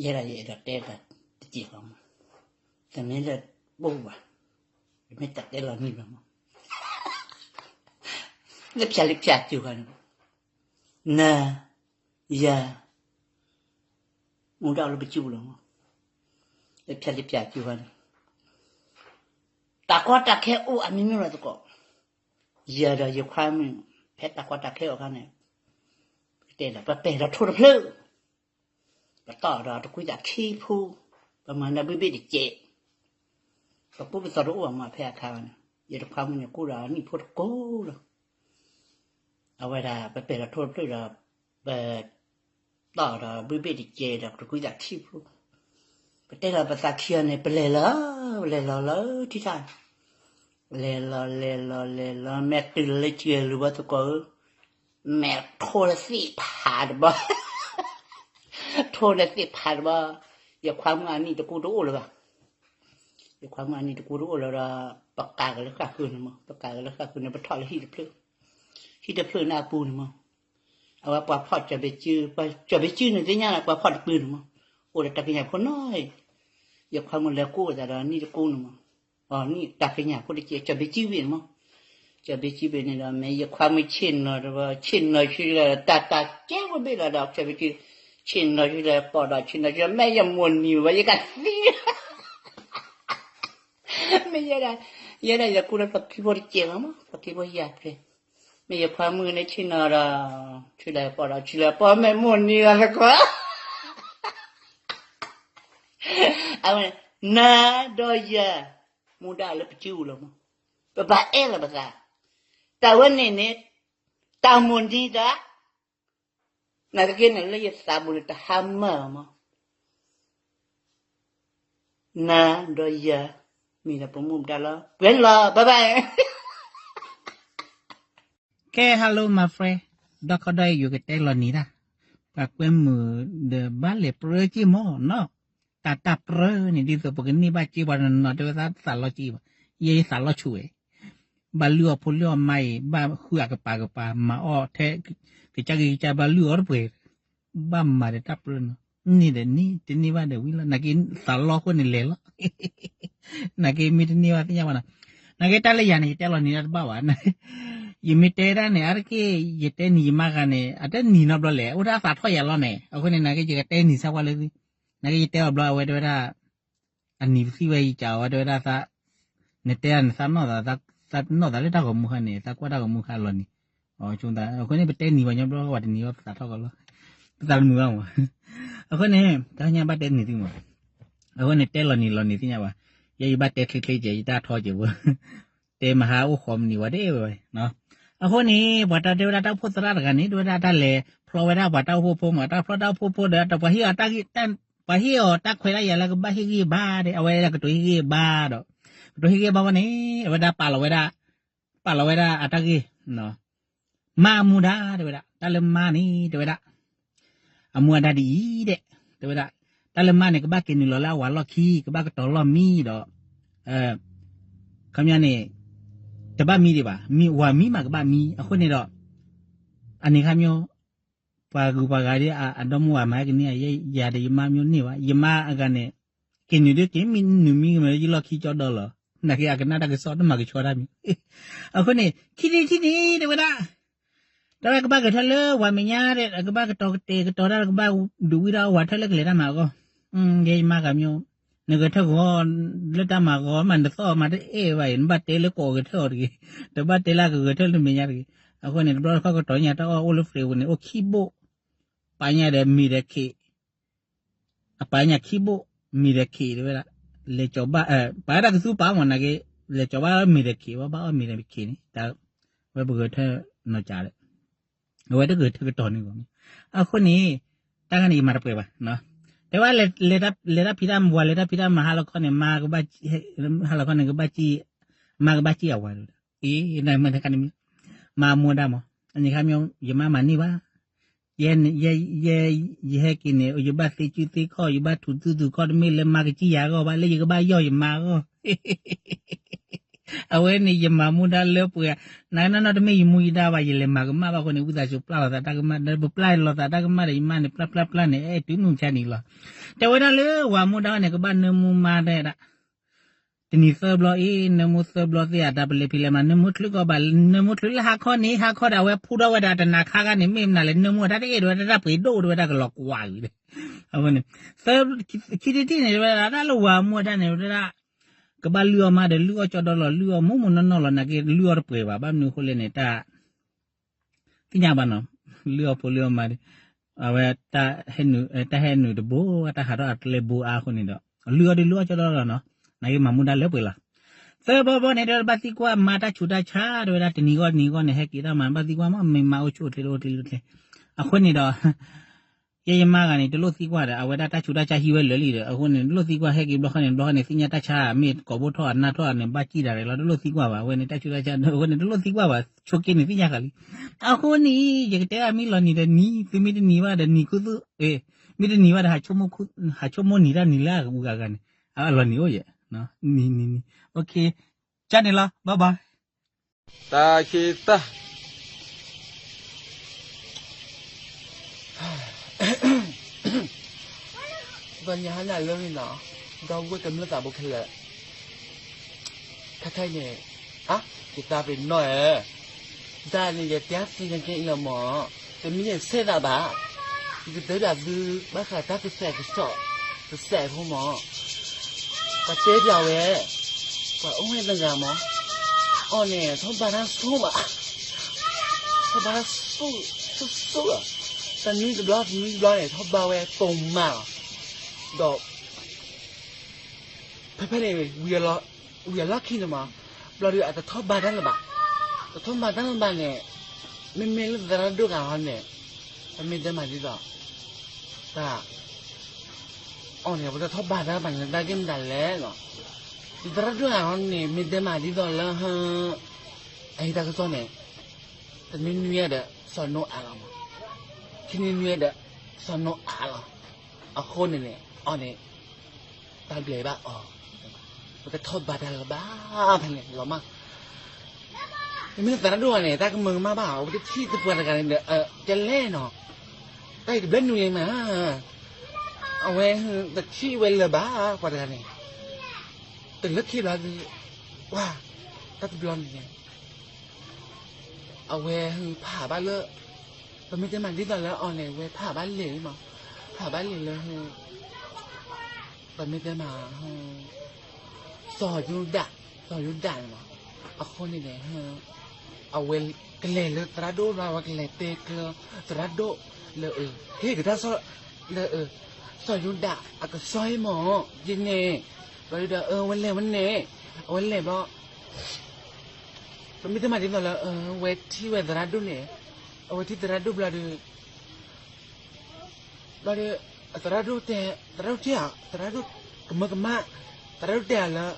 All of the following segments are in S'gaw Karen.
ယဲဒၣ်ယအဲၣ်ဒိးတဲတၢ်တစဲးဖိမး, တမ့ၢ်လၢဘၣ်ဘၣ်, တမ့ၢ်တၢ်တဲလီၤနံၤဘၣ်မး, လၢဖၠၣ်လၢဖၠၣ်စူၤဃီန့ၣ်, နၤ, ယၤ, မူဒါအိၣ်လၢပစုပူၤလီၤမး, လၢဖၠၣ်လၢဖၠၣ်စူၤဃီန့ၣ်, တၢ်ကီတၢ်ခဲအိၣ်အမံၤမံၤလီၤသကိး, ယၤဒီးယခွါမုၣ်, ဖဲတၢ်ကီတၢ်ခဲအိၣ်အခါန့ၣ်, ပတဲဒီးပပဲာ်ဒီးထိၣ်တဖျၢၣ် ပတီၢ်ဒီးတကွံသးခံဖု, ပမၤနၢၤဘုဘ့ၣ်တစဲး, ပကူပသိးတအိၣ်အမးဖဲအခါန့ၣ်, ယတခွါမုၣ်န့ၣ်ကူဒီးနံၣ်ဖိတကိးလီၤ, အဝဲဒၣ်ပပဲာ်ဒီးထိၣ်တဖျၢၣ်ဒီး, ပတီၢ်ဒီးဘုဘ့ၣ်တစဲးဒီးတကွံသးခံဖု, ပတဲလီၤပသးခံအီၤန့ၣ် ပလဲၤလီၤ, ပလဲၤလီၤလၢထံထၣ်, လဲၤလီၤလဲၤလီၤလဲၤလီၤ မ့ၢ်တုၤလၢစံၣ်လူၤဘီသကိးဧၢ, မ့ၢ်ထိၣ်လၢသ့ၣ်ဖးတဘီ ထိၣ်န့ၣ်သ့ၣ်ဖးတဘီ, ယခွါမုၣ်အနံၣ်တကူတအိၣ်လၢၤဘၣ်, ယခွါမုၣ်အနံၣ်တကူတအိၣ်လၢၤဒီး, ပကၤက့ၤလၢဃၣ်ဃုာ်န့ၣ်မး, ပကၤက့ၤလၢဃၣ်ဃုာ်န့ၣ် ပထီၣ်လၢဟံၣ်တဖျၢၣ်, ဟံၣ်တဖျၢၣ်န့ၣ်အပူၤန့ၣ်မး, အဝဲပှၤဖီၣ်ကၠီၣ်ဘ့ကၠု, ကၠီၣ်ဘ့ကၠုန့ၣ်သ့ၣ်ညါလၢပှၤဖီၣ်တပူၤန့ၣ်မး, အိၣ်ဒီးတၢ်ကညၣ်ဖိနီၢ်အံၤ, ယခွါမုၣ်လဲၤကူသးဒီးနံၣ်တကူန့ၣ်မး, အနံၣ်တၢ်ကညၣ်ဖိတကဲး ကၠီၣ်ဘ့ကၠုဘ့ၣ်န့ၣ်မး, ကၠီၣ်ဘ့ကၠုဘ့ၣ်န့ၣ်ဒီး မ့ၢ်ယခွါမုၣ်ဆ့ၣ်နီၤတဘီ ဆ့ၣ်နီၤဆူလၢတၢ်တၢ်ကဲဝဲဘ့ၣ်လီၤဒီး ကၠီၣ်ဘ့ကၠု, ဆ့ၣ်နီၤဆူလၢပိာ်ဒီးဆ့ၣ်နီၤဆူလၢ မ့ၢ်ယမိၢ်နံၤဝဲ ယကသံ မ့ၢ်ယဲဒၣ်, ယဲဒၣ်ယကူလၢပှၤခံဖိတကဲးလီၤမး, ပှၤခံဖိယၤဖျဲး, မ့ၢ်ယခွါမုၣ်န့ၣ်ဆ့ၣ်နီၤဒီး, ဆူလၢပိာ်ဒီးဆူလၢပိာ် မ့ၢ်မိၢ်နံၤလီၤသကိး, အဝဲ, နၤဒီးယၤ, မူဒါလၢပစုပူၤလီၤမး, ပဘၣ်အဲၣ်လီၤပသး, တၢ်ဝဲန့ၣ်န့ၣ်, တၢ်မိၢ်နံၤတၢ် နာ်သက့န့ၣ် လၢယသးပူၤန့ၣ် တဟါမၢ်လီၤမး, နၤဒီးယၤ မ့ၢ်ဒၣ်ပမူဒါလီၤ. ပှဲၤန့ၣ်လီၤ. Bye bye. ကဲ hello my friend, ဒီခီဒီးယကတဲလီၤနံၤတၢ်, ပှၤကွဲမုာ်ဒီးဘၣ်လဲၤပြၢက့ၢ်မးနီၤ, တၢ်တၢ်ပြၢန့ၣ် ဒ်သိးပကန့ၢ်ဘၣ်က့ၢ်ပှၤနီၤနီၤ တဲဝဲသးသးလီက့ၢ်ဘၣ်, ယဲယသးလီဆူၣ်ဝဲ ဘၣ်လုၢ်အီၣ်ဖိလုၢ်အီၣ်မါအံၤ ဘၣ်ဃုအကပၤကပၤ မၤအီၣ်ထဲ ကစၢ်ဂ့ၤကစၢ်ဘၣ်လုၢ်အီၣ်တပှဲၤ, ဘၣ်မၤဒီးတၢ်ပြၢနီၤ, န့ၢ်ဒီးန့ၢ် တန့ၢ်ဘၣ်ဒီးဝံၤလီၤ. နာ်က့သးလီအဃိန့ၣ်လဲၤလီၤ. နာ်က့မ့ၢ်တန့ၢ်ဘၣ်သ့ၣ်ညါဘၣ်နီၤ. နာ်က့တၢ်လၢယၤန့ၣ် ယတဲလီၤနံၤတၢ်တဘၣ်ဘၣ်. ယမ့ၢ်တဲဒၣ်န့ၣ် အါတက့ၢ် ယတဲနံၤယမါဂၤန့ၣ် အတနံၤနီတဘျီလဲၣ် အိၣ်ဒၣ်သးထီၣ်ယၤလီၤန့ၣ် အဃိန့ၣ် နာ်က့ယကတဲနံၤဆၢကွၢ်လၢသု, နာ်က့ယတဲအီၤဘျီအဝဲတဲဝဲဒၣ် အနံၤပသံဝဲယကးအီၤဝဲတဲဝဲဒၣ်သး, နတဲဒၣ်န့ၣ် သးနီၣ်သးလၢတၢ်ဂီၤမူခါန့ၣ် သးကွၢ်တၢ်ဂီၤမူခါအလီၢ်န့ၣ်, အဃိန့ၣ် ပတဲနံၤဘၣ်ညီဘျီ ပှၤတနံၤဘၣ်ပသးထီၣ်ကီးလီၤ. ပသးတမုာ်ဘၣ်မး. အဃိန့ၣ် တၢ်ညါဘၣ်တဲနံၤသုမး. အဃိန့ၣ် တဲလီၤနံၤလီၤနံၤသ့ၣ်ညါဘၣ်. ယဲယဘၣ်တဲချ့ချ့ကဲ ယတၢ်ထီကဲဝဲ တဲမဟါအိၣ်ဃီမနံၤဝဲဒၣ်ဝဲ. အဃိန့ၣ် ပှၤတၢ်တဲဝဲဒၣ်တၢ်အိၣ်ဖှိၣ်သရၣ်တဂၤန့ၣ် တဲဝဲဒၣ်တၢ်လဲၤဖျီဝဲဒၣ်ပှၤတၢ်အိၣ်ဖှိၣ်ဖိမး တၢ်ဖျီတၢ်အိၣ်ဖှိၣ်ဖိဒီး ပှၤဟ့ၣ်အီၤတၢ်ခွဲးတၢ်ယာ်လၢကဘၣ်ဟ့ၣ်ဂံၢ်ဘါဒီး အဝဲဒၣ်ကတိၤဟ့ၣ်ဂံၢ်ဘါဒီး ကတိၤဟ့ၣ်ဂံၢ်ဘါဝဲန့ၣ် အဝဲဒၣ်ပာ်လီၤဝဲဒၣ်, ပာ်လီၤဝဲဒၣ်အတၢ်ဂ့ၢ် မါအမူဒါ တဲဝဲဒၣ် တၢ်လၢမါန့ၣ် တဲဝဲဒၣ် အမူအဒါဒ်အံၤဒဲး တဲဝဲဒၣ် တၢ်လၢမါန့ၣ် ကဘၣ်က့ၤနုာ်လီၤလၢအဝၤလီၢ်ခံ ကဘၣ်ကတီၤလီၢ်မံဒီး ခီပညီန့ၣ် တဘၣ်မံဒံးဘၣ် မံဝၤမံမးကဘၣ်မံ အဃိန့ၣ်ဒီး အန့ၣ်ခါမီ ပှၤဂုၤပှၤဂၤဒ်အဒီမါဝၤမၤကန့ၢ် ယၤဒီးယမါမီန့ၢ်ဘၣ် ယမါအဂၤန့ၣ် က့ၤနုာ်ဒ်က့ၤမံနုာ်မံကမၢယလီၢ်ခံကၠီဒီလီၤ နာ်က့အကနၣ်တၢ်ကစီၣ်တမၤကဆှီတၢ်မံၤ အဃိန့ၣ် ခံထံၣ်ခံထံၣ်န့ၣ် တဲဝဲဒၣ် တၢ်ဝဲကဘၣ်ဂဲၤထၢၣ်လၢဝၤမဲာ်ညါ ကဘၣ်ကတီၤကတဲာ်ကတီၤတၢ် ကဘၣ်ဒုးဝံၣ်ဒၣ်အဝၤထၢၣ်လၢကလဲၤတၢ်မၤအဂီၢ် ယဲယမါဂၤမီ နဂဲၤထၢၣ်ဂီၤ လၢတၢ်မၤဂီၤမး နသီၣ်မးတအဲၣ်ဘၣ်အံၤ နဘၣ်တဲလၢကိးဂဲၤထၢၣ်အီၤတဂ့ၤ တဘၣ်တဲလၢကဂဲၤထၢၣ်လၢမဲာ်ညါတဂ့ၤ အဃိန့ၣ် တဘျီတခီၣ်ကတီၤညါတၢ်အီၣ်အိၣ်လၢ free ပူၤန့ၣ် အိၣ်ခံဘိၣ် ပာ်ညါဒီးမ့ၤဒီးခ့ၣ် အပာ်ညါခံဘိၣ် မ့ၤဒီးခ့ၣ်တဲဝဲဒၣ် လဲၤကၠီၤဘၣ် ပာ်ဝဲဒၣ်ကသူပာ်မးနာ်က့ လဲၤကၠီၤဘၣ်မ့ၤဒီးခ့ၣ် ဘၣ်ဘၣ်အီၣ်မ့ၤဒီးခ့ၣ်န့ၣ် တၢ်ဝဲပဂဲၤထၢၣ်နီၤကၢ်ဒီး အဝဲတဂဲၤထၢၣ်ကတီၤန့ၣ်ဘၣ် အဃိန့ၣ် တၢ်ဂၤန့ၣ်ယမၤတပှဲၤဘၣ် တဲဝဲလဲၤတၢ်ဖံးတၢ်မၤ ဝၤလဲၤတၢ်ဖံးတၢ်မၤဟါလီၤခီန့ၣ် မါကဘၣ် ဟါလီၤခီန့ၣ် ကဘၣ်စံၣ် မါကဘၣ်စံၣ်အဝၤဒီး အ့ နမ့ၢ်တခါန့ၣ်မ့ၢ် မါမူဒါမး အန့ၣ်ခါမီ ယမါမၤန့ၢ်ဘၣ် ယဲ ယဲ ယဟဲက့ၤန့ၣ် ယဘၣ်သ့စုသ့ခီၣ် ယဘၣ်ထူးသူသူခီၣ် တမ့ၢ်လၢမါကစံၣ်ယၤအဂီၢ်ဘၣ် လၢယကဘၣ်ယီၢ်ယမါအဂီၢ် အဝဲန့ၣ် ယမၤမူဒါလၢပှဲၤ, နနီၢ်နီၢ်တမ့ၢ်ယမူယဒါဘၣ်, ယလဲၤမၤကမၣ်ဘၣ်အဃိန့ၣ် ဝံသးစူၤပျၢ်လိာ်သးတၢ်ကမၣ်, ပပျၢ်လိာ်သးတၢ်ကမၣ်ဒီး ယမါန့ၣ် ပျၢ်ပျၢ်ပျၢ်န့ၣ် အဲၣ်တုၤမုၢ်မဆါန့ၣ်လီၤ. တဲဝဲဒၣ်လၢဝၤမူဒါန့ၣ် ကဘၣ်နၢမူမါတဲဒၣ် တနံၤသၢဘျီအံၤ နၢမူသၢဘျီသ့ၣ်ဧါ, တၢ်ပလဲၤဖံးလဲၤမၤ နၢမူချုးကီးဘၣ်, နၢမူချုးလၢဟါခီန့ၣ် ဟါခီဒီး အဝဲဖူထီၣ်ဝဲဒၣ်တနၤခါခါန့ၣ် မ့ၢ်မနုၤလဲၣ် နၢမူအတၢ်တအဲၣ်ဒိးဝဲ တၢ်တၢ်ပှ့ၤဒိၣ်ဒိၣ်ဝဲ တၢ်ကလီၤကွၢ်ဝံၤဒီး အဝဲန့ၣ် သၢ, ခံထံၣ်တထံၣ်န့ၣ် တဲဝဲဒၣ် တၢ်လၢဝၤမူအတၢ်န့ၣ် တဲဒၣ် ကဘၣ်လုၢ်အီၣ်မါဒီး လုၢ်အီၣ်ကၠီဒီလီၤ, လုၢ်အီၣ်မိၢ်မိၢ်နီၢ်နီၢ်လီၤ, နာ်က့လုၢ်အီၣ်တပှဲၤဘၣ်, ဘၣ်မနုၤအဃိလဲၣ်န့ၣ် တၢ် သ့ၣ်ညါဘၣ်နီၤ, လုၢ်အီၣ်ဖိလုၢ်အီၣ်မါဒီး အဝဲ တၢ်ဟဲနုာ်တဘိ တၢ်ဟးထီၣ်အကျဲဘိအါအဃိန့ၣ်ဒီး လုၢ်အီၣ်ဒုးလုၢ်အီၣ်ကၠီဒီလီၤနီၤ, နာ်က့မၤမူဒါလၢပှဲၤလီၤ. သၢဘီဘီန့ၣ် တဲဝဲဒၣ်ဘၣ်သံကွၢ်မါတၢ်ဆူးတၢ်ဆါ, တဲဝဲဒၣ်တနံၤဂီၢ်တနံၤဂီၢ်န့ၣ် ဟဲက့ၤတၢ်မၤ ဘၣ်သံကွၢ်မး မ့ၢ်မါအိၣ်ဆူၣ်အိၣ်ချ့တအိၣ်ချ့တအိၣ်ချ့, အဃိန့ၣ်ဒီး ယဲယမါဂၤန့ၣ် တလိၣ်သံကွၢ်ဒီး အဝဲဒၣ်တၢ်ဆူးတၢ်ဆါဟံးဝဲလၢာ်လံဒီး အဃိန့ၣ် တလိၣ်သံကွၢ် ဟဲက့ၤဘျီဃီန့ၣ် ဘျီဃီန့ၣ် သ့ၣ်ညါတၢ်ဆါ မ့ၢ်ကိာ်ဘိထီၣ်အနၢ်ထီၣ်န့ၣ် ဘၣ်စံၣ်ဒၣ်ရဲၣ်လီၤ, တလိၣ်သံကွၢ်ဘၣ်, အဝဲန့ၣ် တၢ်ဆူးတၢ်ဆါ အဃိန့ၣ် တလိၣ်သံကွၢ်ဘၣ်, ဆိးက့န့ၣ်သ့ၣ်ညါဃာ်လံ. အဃိန့ၣ် ယကတဲအမ့ၢ်လီၤနံၤဒီးနံၤ, သုမ့ၢ်တနံၤဘၣ်ဒီးနံၤခူသူၣ်, မ့ၢ်တနံၤဘၣ်ဒီး ဟးဆိကမိၣ်နံၤတၢ်နံၤလၢအဂၤဂၤန့ၣ်, အလီၤနံၤအိၣ်ယဲ, နံၤနံၤနံၤ, ကန့ၣ်လီၤ, bye bye. တၢ်ခံတၢ် ဒီးညါဟါနၤလၢန့ၣ်နီၤ, ဒီပုၢ်ဝဲၢ်ကမျၢၢ်သးဘိခဲလၢာ်, ခဲခဲအံၤန့ၣ်, ယသးပ့ၤနီၣ်ဧၢ, ဒ်န့ၣ် ယတဲသ့ၣ်ညါကဲအံၤလီၤမး, တမ့ၢ်ယဆဲးသးဘၣ်, ယကတဲဒၣ်သု ဘၣ်ဃးတၢ်ကစီၣ်ကစီၣ်, ကစဲးဖိမး, ပှၤတဲပျးဝဲ, ပှၤအိၣ်ဝဲတဂၤမး, အီၤန့ၣ် ထီၣ်ဘါတၢ်ဆိၣ်ဘၣ် ထီၣ်ဘါတၢ်ဆူၣ်ဆူၣ်လီၤ, တနွံတဘျီ တနွံတဘျီန့ၣ် ထီၣ်ဘါဝဲပိာ်မးလီၤ, ဒီး ဖဲဖဲန့ၣ် ဝံၤအလီၢ်ခံန့ၣ်မး, ဘျီဒီးအတထီၣ်ဘါတၢ်လၢၤဘၣ်, တထီၣ်ဘါတၢ်လၢၤဘၣ်န့ၣ်, မ့မ့ၢ်လၢသရၣ်ဒိၣ်ဂၤဟီန့ၣ်, ပမ့ၢ်တဲမၤဒ်သိး, တၢ် အီၤန့ၣ် ပတထီၣ်ဘါတၢ်ဘၣ်န့ၣ် တၢ်က့ၢ်မတၤလဲၣ်လီၤ, သရၣ်ဒိၣ်ဂၤဟီန့ၣ် မ့ၢ်တဲမၤဒ်သိးလၢ အဟံးတၢ်ကစီၣ်န့ၣ်, တနွံနွံဒီး စီၤနိအၤလီၤမး, ခံနွံနွံဒီး စီၤနိအၤလီၤ, အဃိန့ၣ်န့ၣ် အီၤန့ၣ် တၢ်ဘျဲးဘၣ်အီၤ, ပကထီၣ်ဘါတၢ်လၢၤဘၣ်ဖဲန့ၣ်လီၤမး, မ့မ့ၢ်သရၣ်ဒိၣ်ဂၤန့ၣ် တၢ်ကမၢကမၣ်ဘၣ် အဝဲတထံၣ်တပှၤတဂၤန့ၣ်ဒီး ကလဲၣ်နီၤ, တၢ်အံၤတဘျဲၣ်နုာ်လံမး, အဝဲတထံၣ်ဝဲလၢၤဘၣ်ပှၤတဂၤန့ၣ်, တလၢခံဘျီဒုး, ဝါ, တၢ်တဘျီန့ၣ်န့ၣ် အဝဲဖးဘၣ်လၢ, ပမ့ၢ်တဲမၤဒ်သိးလၢအီၤန့ၣ် အဝဲဖးဘၣ်လံာ်မး, ဖးဘၣ်လံာ်လၢ, ပမ့ၢ်တဲမၤ, စီၤယိၤဒၣ်, စီၤယိၤဒၣ်န့ၣ်မး, အဃိန့ၣ်န့ၣ်, အဝဲကလဲၤလၢသရၣ်ဒိၣ်လီၤ, အဝဲကလဲၤတဲကျၢၤသရၣ်ဒိၣ်လၢ, ဟ့ၣ်ကဒါလၢ, စီၤယိၤဒၣ်အကစီၣ်ဟ့ၣ်မး, ယန့ၣ်, ဘျီဒီးအဝဲလဲၤဝဲန့ၣ်, အဝဲလဲၤဘျီ ပမ့ၢ်တဲမၤဒ်သိးလၢ အဝဲထံၣ်ဝဲသရၣ်ဒိၣ်န့ၣ်, အဝဲထံၣ်သရၣ်ဒိၣ်ဘျီဒီး, ဘျီဒီး, သရၣ်ဒိၣ်တဲ, သရၣ်ဒိၣ်ထံၣ်ဧါ, သရၣ်ဒိၣ်ကမၢကမၣ်, သရၣ်ဒိၣ်တဲအီၤလၢ,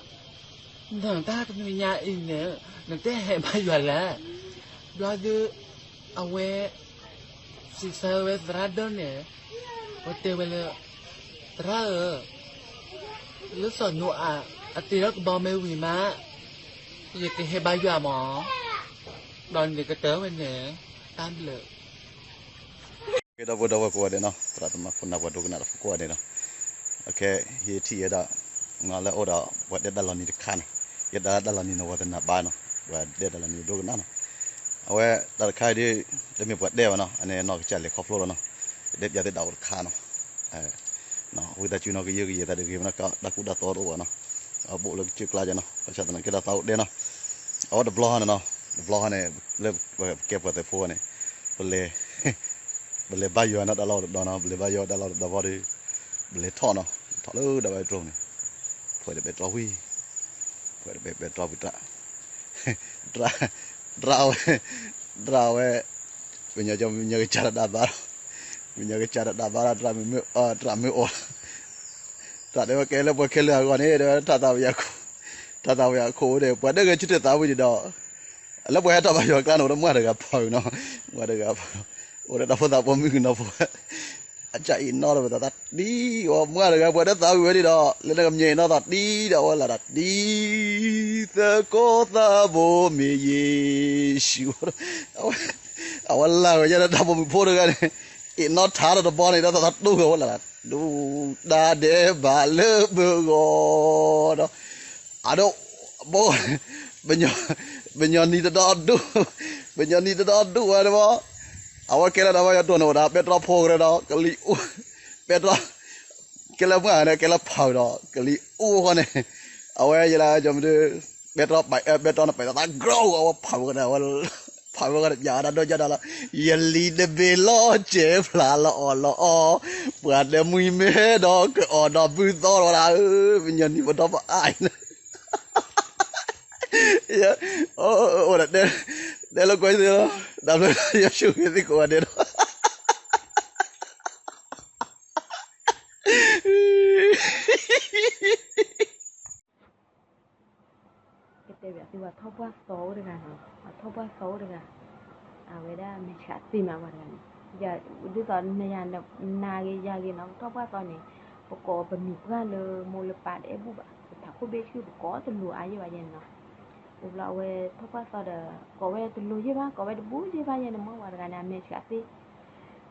နတၢ်တနံၤညါအံၤန့ၣ်, နတဟဲဘါယွၤလဲၣ်, ဘျီဒီး, အဝဲ စံးဆၢဝဲသရၣ်ဒိၣ်န့ၣ်, အဝဲတဲဝဲလၢ, သရၣ်ဧၢ, လၢစီၤနိအၤအတ့ထီၣ်ကဘီမ့ၢ်ဝံၤမး, ယကဟဲဘါယွၤမး, ဒီးန့ၣ်ကတၢၢ်ဝဲန့ၣ်, တၢ်ဘျုး ကဲဒီပုၢ်ဒီဝဲၢ်ကိးဂၤဒဲးနီၤ, သရၣ်သမါခိၣ်နၢ်ပှၤဒိကနၣ်တၢ်ဖိကိးဂၤဒဲးနီၤ, အခဲ ယထံၣ်ယဲဒၣ်, လၢအအိၣ်ဒီး ပှၤတဲတၢ်လီၤနံၤတခါနီၤ, ယဲဒၣ်တၢ်လီၤနံၤန့ၣ် ပှၤသနၢ်ဘါနီၤ, ပှၤတဲတၢ်လီၤနံၤဒိကနၣ်နီၤ, အဝဲတၢ်တခါအံၤဒ်, တမ့ၢ်ပှၤတဲဘၣ်နီၤ, အန့ၣ်နီၢ်ကစၢ်လဲၤခီဖျိလီၤနီၤ, တဲပၠးသ့ၣ်ဒၣ်အိၣ်တခါနီၤ, ဝံသးစူၤနီၤ ကယၢကယဲၢ်သးတဂ့ၤမးနီၤ, တၢ်ကူတၢ်သိးတအိၣ်ဘၣ်နီၤ, အဘိၣ်လၢကစၢၢ်ကျါကနီၤ, ဘၣ်ဆၣ်သနာ်က့ဒီးသးအိၣ်ဒဲးနီၤ, အဝဲတဘျီဟီန့ၣ်နီၤ, တဘျီဟီန့ၣ်, လၢပကဲပှၤသုးဖိန့ၣ်, ပလဲၤ ပလဲၤဘါယွၤနီၤတၢ်လီၢ်တဒီနီၤ, ပလဲၤဘါယွၤတၢ်လီၢ်တဒီဘီဒီး, ပလဲၤထီၣ်နီၤ, ထီၣ်လၢဒၣ်ဝဲတြိၤန့ၣ်, ဖှဲးတပဲတြီဝံၤ, ဖှဲးတပဲပဲတြီဝံၤတၢ်, တြၢ်ဝဲ, တြၢ်ဝဲ, ပညီကစၢ်တဒၣ်ဘါလီၤ, ပညီကစၢ်တဒၣ်ဘါလီၤ, တြၢ်မ့ၢ်အိၣ်, တြၢ်တဲဝဲကဲလၢပှၤခဲလၢာ်အဂီၢ်န့ၣ် တဲဝဲထးသးဝံၤအခိၣ်, ထးသးဝံၤအခိၣ်အိၣ်ဒီး ပှၤဒၣ်ဂဲၤဆၢထၢၣ်သးဝံၤန့ၣ်ဒီး လၢပှၤဟဲထီၣ်ဘါယွၤကျါန့ၣ် အိၣ်ဒီးမုၢ်တဂၤဖီနီၤ, မုၢ်တဂၤဖီ, အိၣ်ဒီးတၢ်ဖိသၣ်ပိာ်မုၣ်ကနီၤဖိ, အကၢ်အံၤနီၣ်တဝဲသးသးတံၢ်, အဝဲမုၢ်ဂၤတဂၤ ပှၤဒၣ်သးဝံၤဝဲဒၣ်ဒီး လၢနကမျဲအံၤနီၣ်သးတံၢ်ဒီး အဝဲလၢတၢ်တံၢ်, သကိးသးဘိမ့ၢ်ယ့ၣ်ၡူး, အဝဲလၢဝဲယဲဒီးတၢ်ပိာ်မုၣ်ဖိတဂၤန့ၣ်, အံၤနီၣ်ထါဒီးတဘီန့ၣ် ဒီးသးသးတူၢ်ဝဲလၢ ဒူၣ်ဒါဒဲးဘးလၢပဂီၢ်ဒီး အဒိ ဘိ ပညီနံၤတဒီဒူၣ်, ပညီနံၤတဒီဒူၣ်ဝဲတဘီ, အဝဲကဲလၢတၢ်ဘၣ်ယွၤဒိၣ်န့ၣ်ဝဲဒၣ် ပဲတြီဖိကရၢဒီး ကလံၤအိၣ်, ပဲတြီ, ကဲလၢမုၢ်ဂၤန့ၣ် ကဲလၢဖးဒီး ကလံၤအိၣ်ဃီန့ၣ်, အဝဲယဲလၢ ကမဒု ပဲတြီပာ် ပဲတြီန့ၣ်ပာ်သးသးကြီ အဝဲဖးဝဲကဒီး အဝဲ ဖးဝဲကဒီး ယၤဒၣ်ဒိၣ်ယၤဒၣ်လီၤ, ယလံၤတဘ့ၣ်လီၤစဲးဖျါလီၤအီၣ်လီၤအီ, ပှၤတမှံၤမဲဒီးကအီၣ်ဒီးဘုသီလီၤဝဲဒၣ်, ပညီနံၤပဒီပအါအံၤန့ၣ် အိၣ်ဒီး တဲလၢကွဲသ့လီၤ, တၢ်ဘျုးလၢယွၤဆိၣ်ဂ့ၤသုကိးဂၤဒဲးဒီး ကတဲဘၣ်သု ပှၤထီၣ်ပှၢ်သီအိၣ်တဂၤန့ၣ်, ပှၤထီၣ်ပှၢ်သီအိၣ်တဂၤန့ၣ်, အဝဲဒၣ်မဲာ်ဆှးသ့မးပှၤတဂၤန့ၣ်, ဒ်သိးနယၤနၤဂ့ၤယၤဂ့ၤနီၤ ပထီၣ်ပှၢ်သီန့ၣ်, ပကိးပမိၢ်ပှၢ်လၢမိၢ်လၢပၢ်တအဲၣ်ဘူၣ်ဘၣ်, ပထးခိၣ်ဘ့ၣ်ဆူၣ် ပကိးတလိၤအါယဲၢ်ဘၣ်ယဲၢ်နီၤ, ဝံၤဘျီအဝဲထီၣ်ပှၢ်သီဒီး ကိးဝဲတလိၤယဲၢ်ဘၣ် ကိးဝဲတဘူၣ်ယဲၢ်ဘၣ်ယဲၢ်န့ၣ် မ့ၢ်ပှၤတဂၤန့ၣ် အမဲာ်ဆှးသ့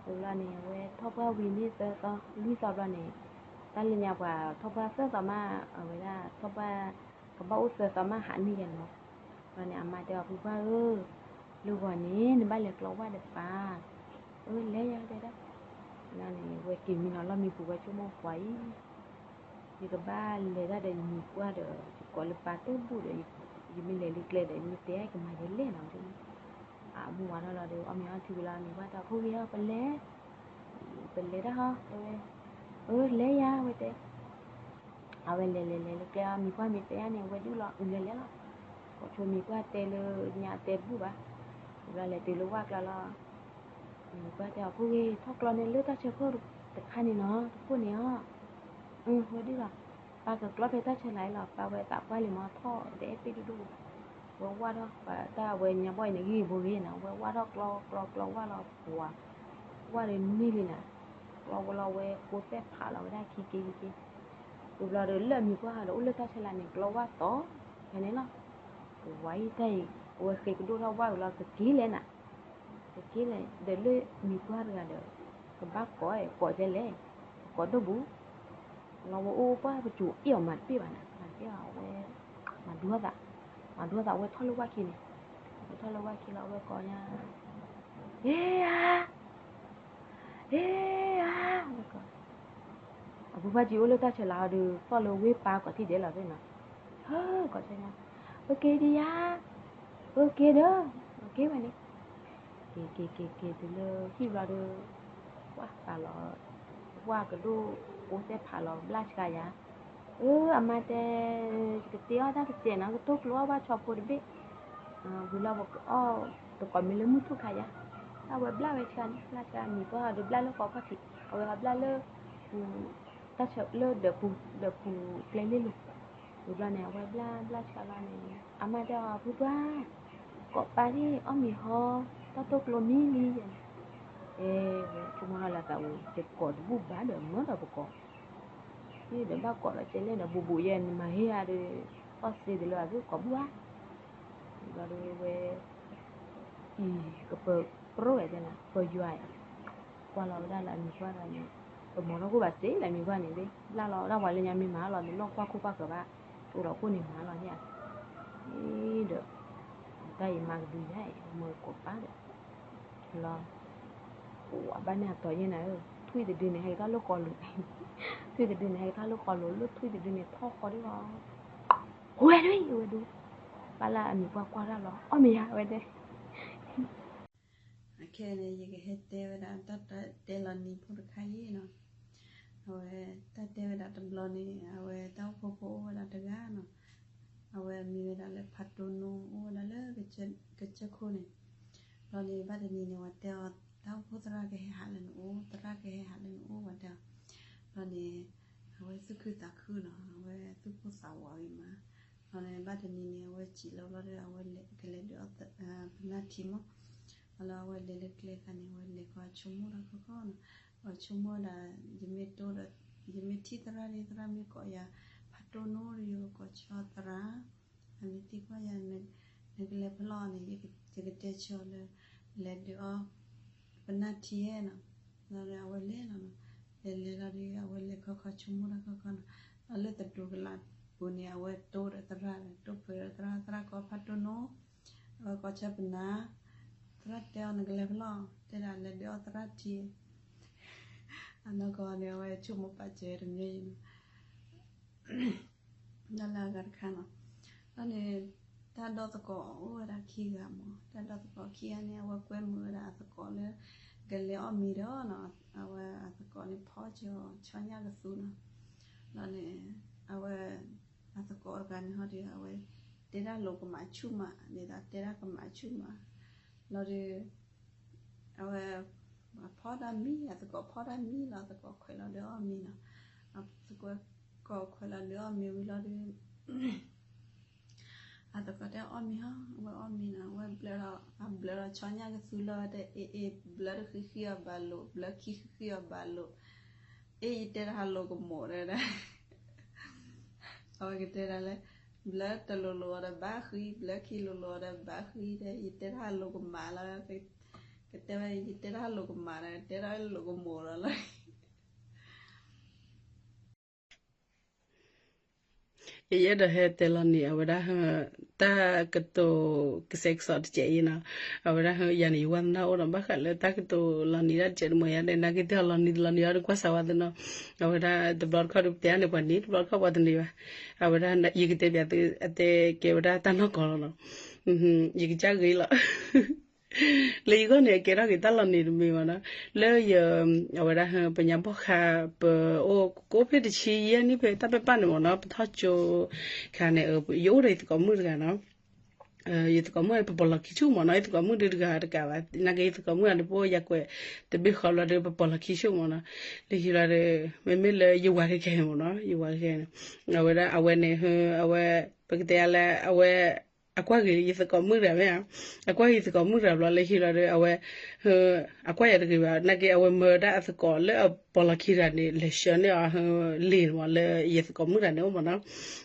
ဝံၤဘျီန့ၣ် အဝဲထီၣ်ပှၢ်ဝံၤန့ၣ်သၢသီ လွံၢ်သီဘျီန့ၣ်, တၢ်လၢညါပှၤထီၣ်ပှၢ်သၢသီမး အဝဲဒၣ်ထီၣ်ပှၢ် ကဘၣ်အိၣ်သၢသီမးဟးန့ၢ်ယဲၢ်နီၤ, ဘျီန့ၣ် အမါတဲအီၤ ဖုပှၢ်ဧၢ, လၢဂီၤန့ၣ် နဘၣ်လဲၤကျီဝၣ်ဒီးပၢ်, အၢ လဲၤယၤတဲဒၣ်, န့ၣ် ဝဲက့ၤမံနီၤလီၢ်မံပူၤဝဲဆိကမိၣ်ပှၤအံၤ ယကဘၣ်လဲၤတၢ်ဒီးယမံၤပှၢ်ဒီး ယကိးလၢပၢ်တဘူၣ်ဒီး ယမ့ၢ်လဲၤလၢကျဲဒီး ယမ့ၢ်တဲကမၤယဲလဲၣ်နီၤ, အမုၢ်ဝါထီၣ်လီၤဒီး အီၣ်မ့ၤအီထံဝံၤလီၤ မံၤပှၢ်တဲ ဖိဂ့ၤဧၢ ပလဲၤ, ပလဲၤတၢ်ဟီ တဲဝဲ, အၢ လဲၤယၤ ဝဲတဲ အဝဲလဲၤလဲၤလဲၤလၢကျဲ မံၤပှၢ်မ့ၢ်တဲယၤန့ၣ် အဝဲဒုၣ်လီၤ အလဲၤလဲၤလီၤ, ကိးဆိမံၤပှၢ်တဲလၢညါတဲဘူၣ်ဘၣ်, ဝံၤလီၤလဲၤတုၤလၢဝၣ်ကျါလီၤ, မံၤပှၢ်တဲအီၤ ဖိဂ့ၤ ထီၣ်ကျီန့ၣ်လၢတၢ်ဆၢခိၣ်တခါန့ၣ်နီၤ တခိၣ်န့ၣ်အီၤ, ဝဲဒုၣ်လီၤ, ပၢ်ကကျီဖဲတၢ်ဆၢလၢ်အံၤလီၤ ပၢ်ဝဲသးပှၢ်လံမးထီၣ်တအဲၣ်ပ့ၣ်ဒိၣ်ဒိၣ်ဘၣ်, ဝဲဝၣ်ထီၣ် တၢ်ဝဲညါဘီၣ်အံၤန့ၣ် ဂ့ၢ်ဘိဂ့ၤနီၤ ဝဲဝၣ်ထီၣ်ကျီကျီကျီဝၣ်လီၤပှၤ, ဝၣ်ဒီးန့ၢ်လံနၤ, ကျီဝဲလီၤဝဲကိးသဲၣ်ဖးလီၤဝဲဒၣ်ခံက့ခံက့, ဝံၤဘျီဒီးလၢအမံၤပှၢ်ဒီးအိၣ်လၢတၢ်ဆၢလၢ်န့ၣ် ကျီဝၣ်တီၤဖဲန့ၣ်လီၤ, ပဝဲအံၤတၢ်အံၤ အဝဲဃ့ကဒိၣ်ထီၣ်ဝၣ်ဝံၤလီၤ ကက့ၤလဲၣ်နၤ, ကက့ၤလဲၣ် ဒီးလၢမံၤပှၢ်တဂၤဒီး ကဘၣ်ကိး ကိးဒ်လဲၣ်, ကိးဒိၣ်ဘူး လီၤဝဲအိၣ်ပှၢ်ပစိၤအ့ၣ်အီၤမၤတပ့ၢ်ဘၣ်နၤ မၤတပ့ၢ်အီၤဝဲ, မၤဒူသး, မၤဒူသးဝဲထီၣ်လၢဝၣ်ခံန့ၣ်, ဝဲထီၣ်လၢဝၣ်ခံလီၤ အဝဲကိးညါ, ဟ့ဧါ, ဟ့ဧါ, ဝဲကိး, အဖုဖၣ်ကံအိၣ်လၢတၢ်ဆၢလၢ်အီၤဒီး သီၣ်လၢဝ့ၢ်ပၢ်ကိးထံၣ်ဒဲးလီၤသ့ၣ်နီၤ, ဟၢကိးဆၢညါ, ပက့ၤဒံးယါ, ပက့ၤဒီး, ပက့ၤဝဲန့ၣ် က့ၤက့ၤက့ၤက့ၤတုၤလၢဟံၣ်ဘျီဒီး, ဝၣ်သးလီၤ, ဝၣ်ကဒိၣ်, အိၣ်သဲၣ်ဖးလီၤဘျၣ်ဆှးယၤ, အၢ အမါတဲ, ကတ့အီၣ်တၢ်တစဲးနီၤ ကတိၢ်ကျိအီၣ်ဘၣ်ဆီဖိတဘ့ၣ်, ဝံၤလီၤပကအီၣ်, တကိးမ့ၢ်လၢမုၢ်ထူၣ်ခါယၤ, တၢ်ဝဲဘျၣ်ဝဲဆှးန့ၣ် ဘျၣ်ဆှးမံၤပှၢ်ဒီးဘျၣ်လၢဃီခီၣ်ထံး အဝဲဘျၣ်လၢ တၢ်ဆၢလၢဒၢးပူၤ ဒၢးပူၤကျဲလ့လိၤ, ဝံၤဘျီန့ၣ် အဝဲဘျၣ်ဘျၣ်ဆှးလီၤန့ၣ် အမါတဲအီၤ ဖုပှၢ်, ကိးပၢ်ဒ်အီၣ်မ့ၤဟီ, တၢ်တိၢ်ကျိမံလံယဲန့ၣ်, အဲ, ဝဲဆိကမိၣ်လီၤလၢသးဝံၤ ယကိးတဘူၣ်ဘၣ်ဒီးမၢဒီးပကိး, ဒီးဘၣ်ကိးဒီးကဲလဲၣ်ဒီး ဘူးဘူးယဲ နမၤဟ့ၣ်ဧါဒီး, အီၣ်သ့ဒ်လၢအသုကိးဘူၣ်ဧါ, ဘျီဒီးဝဲ အံၤ ကပၢၤပြိၣ်ဝဲတဲနၤ ပၢၤယွၤ, ကွၢ်လီၤဝဲဒၣ်လၢအမံၤပှၢ်တဂၤန့ၣ်, ပမၤထီၣ်ခိၣ်ဘၣ်စ့လၢအမံၤပှၢ်န့ၣ် ဘျၣ်လီၤဒၣ်ပှၤလၢညါမ့ၢ်မၤလီၤ တနီၢ်ကွၢ်ခိၣ်ကွၢ်ဃၢၤဘၣ်, အိၣ်ဒီးခိၣ်န့ၣ်မၤလီၤန့ၣ်ဧါ, ဒီး တၢ်အံၤမၤကဒုယါ, မၢကိးပၢ်ဒီး, လီၤ, ပှၤဘၣ်န့ၣ်အတီၤယဲနၤဧၢ, ထွံၣ်တဒုန့ၣ် ဟဲက့ၤထီၣ်လၢဃီလိၤ, ထွံၣ်တဒုန့ၣ် ဟဲက့ၤထီၣ်လၢဃီလိၤ လၢထွံၣ်တဒုန့ၣ် ထီၣ်ဃီဒ်လီၤ ဝဲဒၣ် ဝဲဒၣ်, ပၢ်လၢအမံၤပှၢ်ကွၢ်တၢ်လီၤ အီၣ်မ့ၤယါဝဲဒၣ်, အခဲအံၤန့ၣ် ယကဟဲတဲဝဲဒၣ်တၢ်တဲလီၤနံၤဖိတခါအံၤနီၤ, အဝဲတၢ်တဲဝဲဒၣ်တဘျီန့ၣ် အဝဲတၢ်အိၣ်ဖှိၣ်ဖိအိၣ်ဝဲဒၣ်တဂၤနီၤ, အဝဲမံၤဝဲဒၣ်လၢဖးတိၢ်နိ အိၣ်ဝဲဒၣ်လၢ ကစၢၢ်ခိၣ်န့ၣ်, ဘျီန့ၣ် ဘၣ်တနံၤန့ၣ် ဝဲတဲအီၤ တၢ်အိၣ်ဖှိၣ်သရၣ်ကဟဲဟးလၢနအိၣ် သရၣ်ကဟဲဟးလၢနအိၣ်ဝဲတဲအီၤ, ဘျီန့ၣ် အဝဲသူၣ်ခုသးခုနီၤ အဝဲသူၣ်ဖှိၣ်သးဝးဝံၤမး, ဘျီန့ၣ် ဘၣ်တနံၤန့ၣ် အဝဲစံးလီၤဘျီဒီး အဝဲကလဲၤဒုးအီၣ် ပနၢ်ထံမး, ဘျီလၢအဝဲလဲၤလၢကျဲခါန့ၣ် အဝဲလဲၤကီဆိကမိၣ်တၢ်ခီခီနီၤ, ယဆိကမိၣ်ဒၣ် ယမ့ၢ်တိၢ်ဒီး ယမ့ၢ်ထံၣ်သရၣ်ဒီး သရၣ်မ့ၢ်ကိးယၤ ဖးတိၢ်နိဒီး ယကကိးဆၢသရၣ်, အမ့ၢ်သံကွၢ်ယၤ နကလဲၤဖဲလဲၣ်န့ၣ် ယကတဲဆၢလၢ လဲၤဒုးအီၣ် ပနၢ်ထံနီၤ, လီၤဒီးအဝဲလဲၤလီၤနီၤ, လဲၤလဲၤလီၤဒီး အဝဲလဲၤခီခီဆိကမိၣ်တၢ်ခီခီနီၤ, လၢသတူၢ်ကလာ်ပူၤန့ၣ် အဝဲတိၢ်ဒီးသရၣ် တိၢ်ပှဲၤဒီးသရၣ် သရၣ်ကိးဖးတိၢ်နိ အဝဲကိးဆၢပနၢ်, သရၣ်တဲအီၤ နကလဲၤဖဲလဲၣ်, တဲဒၣ်လဲၤဒုးအီၣ်သရၣ်ထံ, အနီၢ်ကီၢ်န့ၣ် အဝဲဆိကမိၣ်ပာ်စၢၤတမံၤအံၤနီၤ, ဒ်လၢအဂၤတခါနီၤ, ဒီးန့ၣ် တၢ်ဒီသကိးအိၣ်ဝဲဒၣ်ခံဂၤမး, တၢ်ဒီသကိးခံဂၤန့ၣ် အဝဲကွဲမုာ်ဝဲဒၣ်အသကိးလၢ ကလဲၤအီၣ်မ့ၤဒီးနီၤ, အဝဲအသကိးန့ၣ်ဖီၣ်စၢၤအီၤဆီညၣ်ကသူနီၤ, ဒီးန့ၣ် အဝဲ အသကိးတဂၤန့ၣ်ဟီဒီး အဝဲ တဲဒၣ်လိာ်ကမၣ်ဆူၣ်မး, ဒ်သိးတဲဒၣ်ကမၣ်ဆူၣ်မး, လီၤဒီး အဝဲ ဖီၣ်တၢ်မံ, အသကိးဖီၣ်တၢ်မံလီၤ, အသကိးခွဲးလီၤဒုးအီၣ်မ့ၤနီၤ, အသကိးခွဲးလီၤဒုးအီၣ်မ့ၤဝံၤလီၤဒီး အသကိးတဲအီၣ်မ့ၤဟီ, အဝဲအီၣ်မ့ၤနီၤ, အဝဲဘျၢဒီး အဘျၢဒီးဆီညၣ်ကသူလီၤ, တဲအ့ၣ်အ့ၣ် ဘျၢတဃံဃံအီၤဘၣ်လိာ်, ဘျၢခံဃံဃံအီၤဘၣ်လိာ်, အ့ၣ် ယတဲတၢ်ဟးလိာ်ကမီၤတဲဒၣ်, အဝဲကတဲဒၣ်လၢ ဘျၢတလိၤလိၤအီၤဒီးဘၣ်ဃံ, ဘျၢခံလိၤလိၤအီၤဒီးဘၣ်ဃံ, တဲ ယတဲတၢ်ဟးလိာ်ကမၣ်လီၤ, ကတဲဝဲ ယတဲတၢ်ဟးလိာ်ကမၣ်ဒီး တဲတၢ်လိၤကမီၤလီၤလီၤ ယအဲၣ်ဒိးဟဲတဲလီၤန့ၣ် အဝဲဒၣ် တၢ်ကတိၤ ကစဲးကစီးတကဲးအံၤနီၤ, အဝဲဒၣ် ယၤန့ၣ် ယဝါသနာအိၣ်ဒီး ဘၣ်ဃးလၢတၢ်ကတိၤလီၤနံၤဒၣ်တကဲးတမီၤယါဒီး နာ်က့တၢ်လီၤနံၤတလီၤနံၤအီၤဒီး ကွၢ်စးဝါသနီၤ, အဝဲဒၣ်တဘျီတခီၣ်ဒီး ပတဲအါန့ၣ်ပှၤန့ၣ် တဘျီတခီၣ်ပှၤတန့ၢ်ဘၣ်, အဝဲဒၣ် ယကတဲပၠးသု အတဲကဲဝဲဒၣ်တၢ်နီၢ်ကီၢ်လီၤနီၤ, ယကစၢ်ဂ့ၤလီၤ လၢယဂီၢ်န့ၣ် အကဲထီၣ်က့ၤတၢ်လီၤနံၤတမံၤမးနီၤ, လၢယ အဝဲဒၣ် ပညါဘီၣ်ဃး ပအိၣ်ကိးဖဲတဆံယဲၢ်နံၣ်ဖဲတၢ်ပဲာ်ပၢ်န့ၣ်မးနီၤ, ပထီၣ်ကၠိခါန့ၣ် ယအိၣ်ဒီးယသကိးမုၣ်တဂၤနီၤ, ယသကိးမုၣ်န့ၣ် ပပီၢ်လီၤခံဆူၣ်မးနီၤ, ယသကိးမုၣ်ဒုးတဂၤတကးဘၣ်, နာ်က့ယသကိးမုၣ်န့ၣ် တဘိယၤကွဲး တဘ့ၣ်ဃီဘျီဒီး ပပီၢ်လီၤခံဆူၣ်မးနီၤ, လၢခံဘျီဒီး မ့မ့ၢ်လၢယဝၤခဲခဲန့ၣ်မးနီၤ, ယဝၤခဲခဲန့ၣ် အဝဲဒၣ်အဝဲန့ၣ် အဝဲ ပကတဲလၢအဝဲ အကွၢ်က့ၤယသကိးမုၣ်တဂၤမ့ၢ်ဧါ, အကွၢ်က့ၤယသကိးမုၣ်တဂၤဘျီလၢခံဘျီဒီး အဝဲ အကွၢ်ယၤတဂ့ၤဘၣ်, နာ်က့အဝဲမၢဒၣ်အသကိးလၢအပီၢ်လီၤခံတဂၤန့ၣ် လဲၤဆှၢန့ၢ်အီၤ လံာ်မးလၢယသကိးမုၣ်တဂၤန့ၣ်အိၣ်မးနီၤ,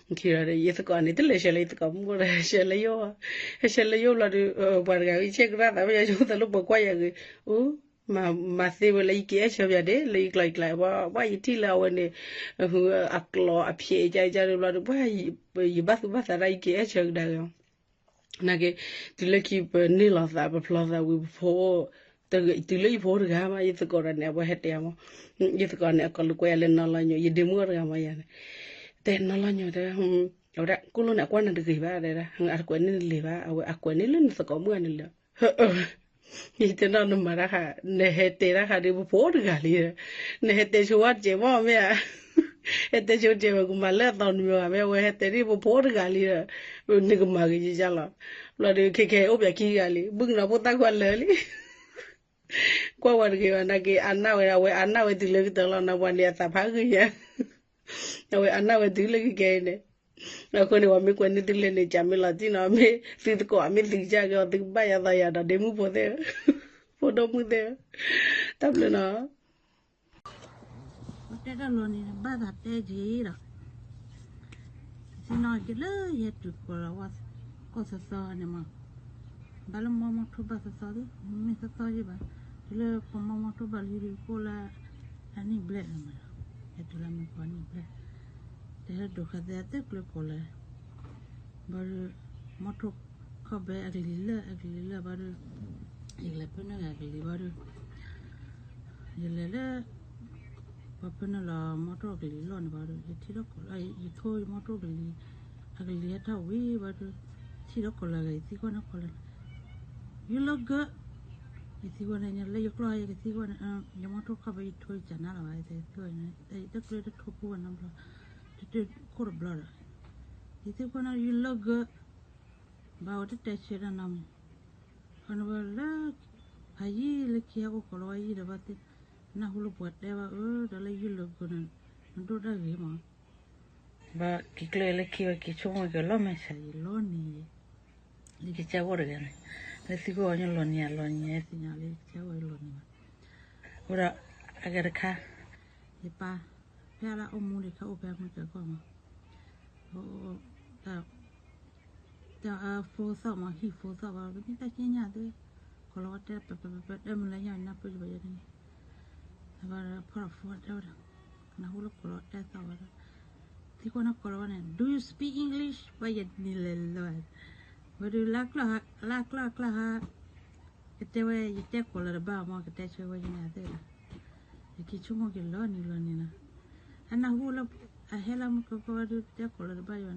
ခံဘျီဒီး ယသကိးန့ၣ် တလဲၤဆှၢလၢယသကိးမုၣ်အိၣ်ဒီး ဆှၢလၢယအိၣ်, ဟဲဆှၢလၢယအိၣ်ဘျီဒီး ပှၤတဂၤအံၤ ဆဲးကရၢ်သး ပယီၤဆိသးလၢပှၤကွၢ်ယၤဂ့ၤ, အိၣ် မၤသ့ဝဲလၢယကအဲၣ်ဆၢပယၤဒဲး လၢယကျီယကျါ ပှၤယထံၣ်လၢအဝဲန့ၣ် အကျီအဖျဲးအကါကါဒုးဘျီဒီး ပှၤ ယဘၣ်သူၣ်ဘၣ်သးဒၣ် ယကအဲၣ်ဆၢကဒါက့ၤအီၤ, နာ်က့ တုၤလၢခံပန့ၢ်လီၤသး ပဖျီသးဝံၤ ပဖိ တုၤလၢယဖိတဂၤမး ယသကိးတဂၤန့ၣ် အဝဲဟဲတဲမး, ယသကိးန့ၣ် အကိးလၢကွဲးယၤလၢနီၢ်လီၤညိး ယဒ့မုၣ်အီၤတဂၤမးယၤန့ၣ်, တဲနီၢ်လီၤညိးတဲ အဝဲဒၣ် ကိၣ်လိန့ၣ် အကွၢ်နၤတဂ့ၤဘၣ်တဲဒၣ် အတကွဲးန့ၢ်နလံာ်ဘၣ် အဝဲအကွဲးန့ၢ်လၢနသကိးမုၣ်ဂၤန့ၣ်လံ, ယတဲနီၤ နမၤတၢ်ဃး နဟဲတဲတၢ်ဃးဒီး ပဖိတဂၤလံ, နဟဲတဲဆိဝဲတကဲးမးမ့ၢ်ဧါ, ဟဲတဲဆိတကဲး ပကမၤလၢအသီတမံၤဘၣ် မ့ၢ်အဝဲဟဲတဲဒ်ပဖိတဂၤလံဒီး နကမၤဂ့ၤယကလီၤ, ဘျီဒီးခဲခဲအိၣ်ပၠးခံဂၤလံ ဘုကနီၤဖိသၣ်ခွါလၢာ်လံ ကွၢ်ဝဲတဂ့ၤဘၣ် နာ်က့ အနၢ်ဝဲ အဝဲအနၢ်ဝဲတုၤလၢကတၢၢ်လီၤ နပှၤန့ၣ် အသးဖးဂ့ၤညါ အဝဲအနၢ်ဝဲတုၤလၢကကဲအံၤန့ၣ်, အဃိန့ၣ် ပှၤမ့ၢ်ကွဲးန့ၢ်သုလဲၣ်န့ၣ် ကမ့ၢ်လီၤတံၢ်နီၤ မ့ၢ်သုသကိး မ့ၢ်သုကစၢ်က့ၤအီၤ သုကဘၣ်ယၤသးယၤဒီး ဒ့မုၣ်ဖိသ့ၣ်ဧၢ, ဖိဒိၣ်မုၣ်သ့ၣ်ဧၢ, တၢ်ဘျုးနီၤ ပတဲတၢ်လီၤန့ၣ် ဘၣ်သးတဲက့ၤဒီး သ့ၣ်နီၣ်က့ၤလၢယဟဲတုၤကိးလီၤဝဲ ကီၢ်သီသီန့ၣ်မး, ဘၣ်လၢမီမီထိၣ်ဘၣ်သီသီသ့ၣ် မ့ၢ်သီသီယ့ၢ်ဘၣ်, တုၤလၢပမီမီထိၣ်ဘၣ်လံဒီးကိၣ်လၢ အနံၣ်ဘျဲၣ်လီၤမး, ဟဲတုၤလၢမ့ၢ်ပှၤနံၣ်ဘျဲၣ်, တဟဲဒိးဃာ်သဲအသ့ၣ်ကျၢၤကိးလၢ ဘၣ်ဒီး မီထိၣ်ခီၣ်ဘဲအကလံၤလၢ အကလံၤလၢဘၣ်ဒီး ယကလဲၤဖၢနုာ်ဂၤကလံၤဘၣ်ဒီး ယလဲၤလၢ ပှၤဖၢနုာ်လီၤမီထိၣ်အကလံၤလီၢ်န့ၣ်ဘၣ်ဒီး ယထံၣ်ထီၣ်ကိးလၢ ယထိၣ်ယမီထိၣ်ကလံၤ အကလံၤဟဲထီၣ်ဝံၤဘၣ်ဒီး ထံၣ်ထီၣ်ကိးလၢဂၤ ယသံကွၢ်န့ၣ်ကိးလၢ You look good ယသံကွၢ်န့ၣ် လၢယကျီၢ်ယကသံကွၢ်န့ၣ် ယမီထိၣ်ခီၣ်ဘဲယထိၣ်ယကနၣ်လီၤဘၣ် ယသံကွၢ်န့ၣ် တကျၢၤတထိၣ်ပူၤဘၣ်နီတဘျီ တခိၣ်တဘျီဒီး ယသံကွၢ်န့ၣ် You look good ဘၣ်ဝဲတတဲဆၢဒၣ်နီတမံၤ ခီန့ၣ်ဝဲလၢ ဖးယံာ်လၢခံဟဲအိၣ်ကိးလီၤဝဲယံာ်ဒီးဘၣ်သ့ၣ် နၢ်ဟူလၢပှၤတဲဘၣ်အၢ ဒီးလၢ You look good န့ၣ် နဒိၣ်တၢ်ဂ့ၤမး ဘၣ်က့ၤကျၢၤလၢခံဝဲက့ၤဆိကမိၣ်က့ၤလီၤမဲာ်ဆှး ယလီၤနံၤ လၢကစၢ်ဂီၢ်တဂၤန့ၣ် လၢသုဂီၢ်ဝဲညါလီၤနံၤ အလီၤနံၤ သ့ၣ်ညါလၢကစၢ်ဂီၢ်လီၤနံၤဘၣ် အိၣ်ဒီး အဂၤတခါ, ယပၢ်, ဖဲအလၢအိၣ်မူဒံး ခဲအိၣ်ဖဲမုၢ်ကၢကီၢ်မး, တၢ် phone သီၣ်မး ဟံၣ် phone သီၣ်ဘၣ် ပမ့ၢ်တၢ်က့ညါသု, ကိးလီၤဝဲတဲ ပပပပတဲမုၢ်လၢညါ နၢ်ပၢၢ်ယဘၣ်ယဲန့ၣ်, ဖီၣ်ဒီး phone တဲဝဲဒၣ်, နၢ်ဟူလၢကိးလီၤတဲသီၣ်ဝဲဒၣ်, သံကွၢ်နီၢ်ကိးလီၤဝဲန့ၣ် Do you speak English? ဘၣ်ယနံၤလဲၤလီၤ, ဝဲဒုးလၢကျီၢ်ဟါ လၢကျီၢ်အကျါဟါ ကတဲဝဲ ယတဲကိးလၢၤတဘၣ်မး ကတဲဆၢဝဲယန့ၣ်သ့ၣ်ဒီး, ယက့ၤဆိကမိၣ်က့ၤလီၤနံၤလီၤနံၤလီၤ, အနၢ်ဟူလၢ အဟဲလၢမုၢ်ကၢကီၢ်ဝဲဒုးတဲကိးလၢၤတဘၣ်ယၤ,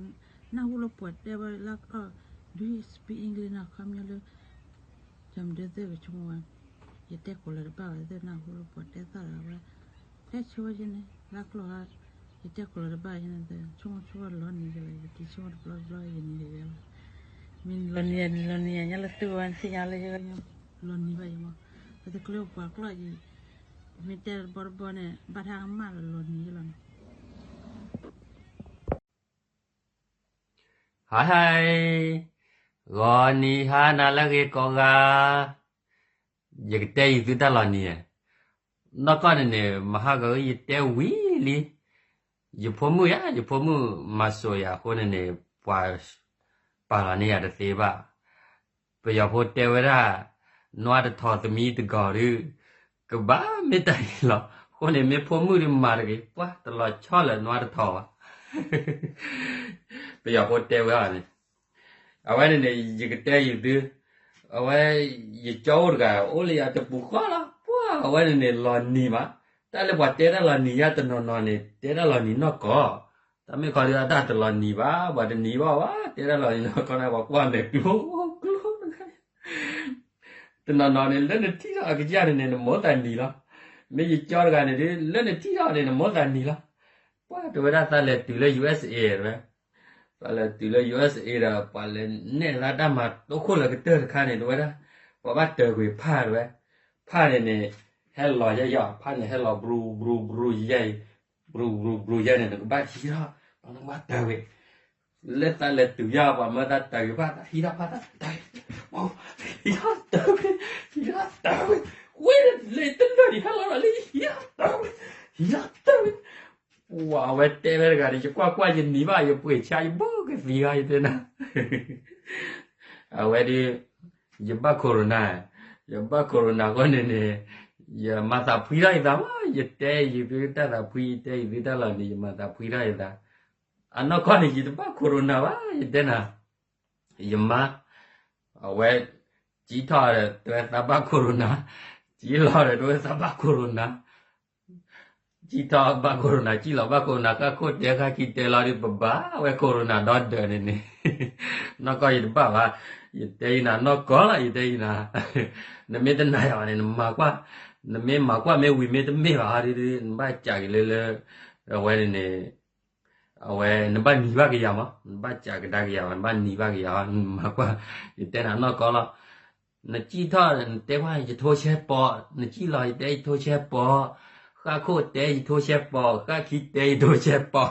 နၢ်ဟူလၢပှၤတဲဝဲလၢကျီၢ် Do you speak English နီၤ ခီပညီလၢ ယမ့ၢ်ဒုးသ့ၣ်ကဆိကမိၣ်ဝဲ, ယတဲကိးလၢၤတဘၣ်ဝဲသ့ၣ် နၢ်ဟူလၢပှၤတဲသီၣ်ဒီးဝဲ, တဲဆၢဝဲယန့ၣ် လၢကျီၢ်ဟါ ယတဲကိးလၢၤတဘၣ်ယန့ၣ်သ့ၣ် ဆိကမိၣ်ဆိကမိၣ်လီၤနံၤယၤလီၤ ယက့ၤဆိကမိၣ်တဘျီတဘျီယနံၤယၤလီၤ, မ့ၢ်လီၤနံၤယၤနံၤလီၤနံၤယၤ ညါလၢသုဝဲသ့ၣ်ညါလၢယဂၤ လီၤနံၤဘၣ်ယမး, ပတချုးပှၤကျီၢ်အံၤ, မ့ၢ်တဲတဘီတဘီန့ၣ် ဘၣ်တၢ်ကမၣ်လီၤလီၤနံၤယၤလီၤန့ၣ် Hi hi, ဂီၤနံၤဟါနၤလၢအဂ့ၤကိးဂၤ, ယကတဲယသုတၢ်လီၤနံၤ, နီၢ်ကီၢ်န့ၣ်န့ၣ် မဟါဂီၤယတဲဝံၤလံ, ယဖိမုၣ်ယါ ယဖိမုၣ်မၤစိာ်ယၤအဃိန့ၣ်န့ၣ် ပှၤပာ်လီၤန့ၢ်ယၤတသ့ဘၣ်, ပယီၤဖိတဲဝဲဒၣ်, နွားတထီၣ်သမံသဂီၤဒုး, ကဘၣ်မ့ၢ်တၢ်အံၤလီၤ, အဃိန့ၣ် မ့ၢ်ဖိမုၣ်ဒုးမၤတဂ့ၤ, ပှၤတလီၤဆီလၢနွားတထီၣ်ဘၣ် ပယီၤဖိတဲဝဲအီၤန့ၣ်, အဝဲန့ၣ်န့ၣ် ယကတဲယသု, အဝဲ ယကၠီအိၣ်တဂၤ အိၣ်လၢယၤတပူၤဃီလီၤ, ပှၤအဝဲန့ၣ်န့ၣ် လီၤနံၤဘၣ်, တၢ်လၢပှၤတဲတၢ်လီၤနံၤယါတနီၤနီၤန့ၣ် တဲတၢ်လီၤနံၤနီၢ်ကီၢ်, တၢ်မ့ၢ်ခီဒုးအတၢ်တလီၤနံၤဘၣ်, ပှၤတနံၤဘၣ်ဘၣ်, တဲတၢ်လီၤနံၤနီၢ်ကီၢ်န့ၣ် ပှၤကွၢ်မဲာ်ကျိကျိတဂၤ တနီၤနီၤန့ၣ် လၢနထံၣ်ထီၣ်အကစၢ်န့ၣ်န့ၣ် နမိၣ်သးနံၤလီၤ, မ့ၢ်ယကၠီတဂၤန့ၣ်ဒုး လၢနထံၣ်ထီၣ်န့ၣ် နမိၣ်သးနံၤလီၤ, ပှၤတဲဝဲဒၣ်သးလဲၤတုၤလၢ ယူၢ်အ့းအ့း တဲဝဲ, သးလဲၤတုၤလၢ ယူၢ်အ့းအ့း ဒီး ပှၤလဲၤနဲၣ်သးတၢ်မၤတိခိၣ်လၢကတၢၢ်တခါန့ၣ် တဲဝဲဒၣ်, ပှၤဘၣ်တၢၤကွံာ်ဖးတဲဝဲ, ဖးန့ၣ်န့ၣ် ဟဲလီၤယဲယီၤ, ဖးန့ၣ်ဟဲလီၤ ဘြူၤဘြူၤဘြူၤယဲအံၤ, ဘြူၤဘြူၤဘြူၤယဲန့ၣ် နကဘၣ်ဟံးထီၣ်, နကဘၣ်တၢၤကွံာ် လၢသးလဲၤတုၤယါ ပှၤမၢသးတၢၤကွံာ်ဘၣ် သးဟံးထီၣ်ဘၣ်သးတၢၤကွံာ်, ဟံးထီၣ်တၢၤကွံာ်, ဟံးထီၣ်တၢၤကွံာ်, ဝ့ၢ်လၢတလၢာ်န့ၣ် ဟဲလီၤလီၤလၢယဟံးထီၣ်တၢၤကွံာ်, ဟံးထီၣ်တၢၤကွံာ်, ပှၤအဝဲတဲဝဲတဂၤန့ၣ် ယကွၢ်ကွၢ်ယနံၤဘၣ် ယပှ့ၤဆါယဘိကသံဂီၤ ယတဲနၤ, အဝဲဒၣ် ယဘၣ် corona, ယဘၣ် corona အဃိန့ၣ်န့ၣ်, ယမၤသးဖှံထီၣ်ယသးမး ယတဲယသုတၢ်သးဖှံ ယတဲယသုတၢ်လီၤန့ၣ် ယမၤသးဖှံထီၣ်ယသး, အနီၢ်ကီၢ်န့ၣ် ယတဘၣ် corona ဘၣ် ယတဲနၤ, ယမါ, အဝဲ, ကံထီၣ်ဒီး တဲဝဲသးဘၣ် corona, ကံလီၤဒီး တဲဝဲသးဘၣ် corona, ကံထီၣ်ဘၣ် corona, ကံလီၤဘၣ် corona, ဃၣ်ခိၣ်တဲ ဃၣ်ခံတဲလီၤဒီး ပဘၣ်ဝဲ corona ဒီဒၢးန့ၣ်န့ၣ်, နီၢ်ကီၢ်ယတဘၣ်ဘၣ်, ယတဲယနၤနီၢ်ကီၢ်လီၤ ယတဲယနၤ, နမ့ၢ်တနာ်ယၤဘၣ်န့ၣ် နမၤကွၢ်, နမ့ၢ်မၤကွၢ်မ့ၢ်ဝံၤမ့ၢ်တမ့ၢ်ဘၣ်ဒီး နဘၣ်ကးက့ၤလၢလၢ, အဝဲန့ၣ်န့ၣ် အဝဲ နဘၣ်နံၤဘၣ်ကယၤမး နဘၣ်ကးကဒါကယၤဘၣ် နဘၣ်နံၤဘၣ်ကယၤ, နမၤကွၢ်, ယတဲနၤနီၢ်ကီၢ်လီၤ, နကံထီၣ် နတဲကွၢ် ယထိဆဲးပိာ်, နကံလီၤ ယတဲယထိဆဲးပိာ်, ဃၣ်ခိၣ်တဲယထိဆဲးပိာ်, ဃၣ်ခံတဲယထိဆဲးပိာ်,